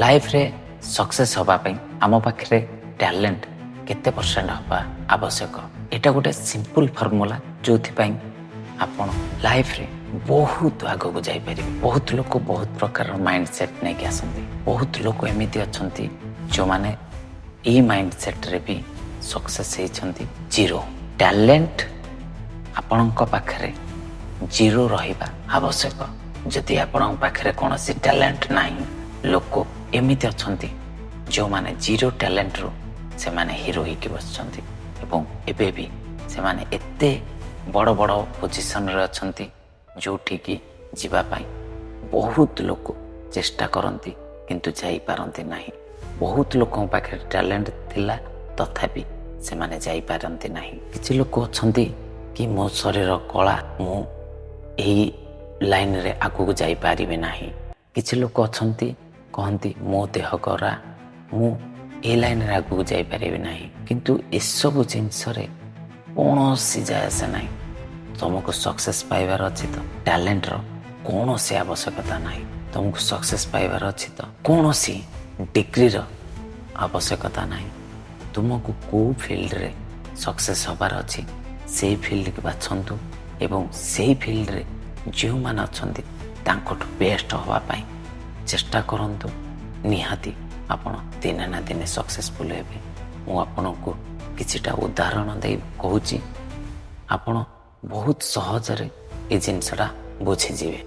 ଲାଇଫରେ ସକ୍ସେସ୍ ହେବା ପାଇଁ ଆମ ପାଖରେ ଟ୍ୟାଲେଣ୍ଟ କେତେ ପରସେଣ୍ଟ ହେବା ଆବଶ୍ୟକ? ଏଇଟା ଗୋଟେ ସିମ୍ପଲ୍ ଫର୍ମୁଲା, ଯେଉଁଥିପାଇଁ ଆପଣ ଲାଇଫରେ ବହୁତ ଆଗକୁ ଯାଇପାରିବେ। ବହୁତ ଲୋକ ବହୁତ ପ୍ରକାରର ମାଇଣ୍ଡ ସେଟ୍ ନେଇକି ଆସନ୍ତି। ବହୁତ ଲୋକ ଏମିତି ଅଛନ୍ତି, ଯେଉଁମାନେ ଏଇ ମାଇଣ୍ଡ ସେଟ୍ରେ ବି ସକ୍ସେସ୍ ହେଇଛନ୍ତି। ଜିରୋ ଟ୍ୟାଲେଣ୍ଟ, ଆପଣଙ୍କ ପାଖରେ ଜିରୋ ରହିବା ଆବଶ୍ୟକ। ଯଦି ଆପଣଙ୍କ ପାଖରେ କୌଣସି ଟ୍ୟାଲେଣ୍ଟ ନାହିଁ, ଲୋକ ଏମିତି ଅଛନ୍ତି ଯେଉଁମାନେ ଜିରୋ ଟ୍ୟାଲେଣ୍ଟରୁ ସେମାନେ ହିରୋ ହେଇକି ବସିଛନ୍ତି ଏବଂ ଏବେ ବି ସେମାନେ ଏତେ ବଡ଼ ବଡ଼ ପୋଜିସନରେ ଅଛନ୍ତି, ଯେଉଁଠିକି ଯିବା ପାଇଁ ବହୁତ ଲୋକ ଚେଷ୍ଟା କରନ୍ତି କିନ୍ତୁ ଯାଇପାରନ୍ତି ନାହିଁ। ବହୁତ ଲୋକଙ୍କ ପାଖରେ ଟ୍ୟାଲେଣ୍ଟ ଥିଲା, ତଥାପି ସେମାନେ ଯାଇପାରନ୍ତି ନାହିଁ। କିଛି ଲୋକ ଅଛନ୍ତି କି ମୋ ଶରୀର କଳା, ମୁଁ ଏହି ଲାଇନରେ ଆଗକୁ ଯାଇପାରିବି ନାହିଁ। କିଛି ଲୋକ ଅଛନ୍ତି, କହନ୍ତି ମୋ ଦେହ ଗୋରା, ମୁଁ ଏ ଲାଇନରେ ଆଗକୁ ଯାଇପାରିବି ନାହିଁ। କିନ୍ତୁ ଏସବୁ ଜିନିଷରେ କୌଣସି ଯାଏ ଆସେ ନାହିଁ। ତୁମକୁ ସକ୍ସେସ୍ ପାଇବାର ଅଛି ତ ଟ୍ୟାଲେଣ୍ଟର କୌଣସି ଆବଶ୍ୟକତା ନାହିଁ। ତୁମକୁ ସକ୍ସେସ୍ ପାଇବାର ଅଛି ତ କୌଣସି ଡିଗ୍ରୀର ଆବଶ୍ୟକତା ନାହିଁ। ତୁମକୁ କେଉଁ ଫିଲ୍ଡରେ ସକ୍ସେସ୍ ହେବାର ଅଛି, ସେଇ ଫିଲ୍ଡକୁ ବାଛନ୍ତୁ ଏବଂ ସେଇ ଫିଲ୍ଡରେ ଯେଉଁମାନେ ଅଛନ୍ତି ତାଙ୍କଠୁ ବେଷ୍ଟ ହେବା ପାଇଁ ଚେଷ୍ଟା କରନ୍ତୁ। ନିହାତି ଆପଣ ଦିନେ ନା ଦିନେ ସକ୍ସେସଫୁଲ୍ ହେବେ। ମୁଁ ଆପଣଙ୍କୁ କିଛିଟା ଉଦାହରଣ ଦେଇ କହୁଛି, ଆପଣ ବହୁତ ସହଜରେ ଏ ଜିନିଷଟା ବୁଝିଯିବେ।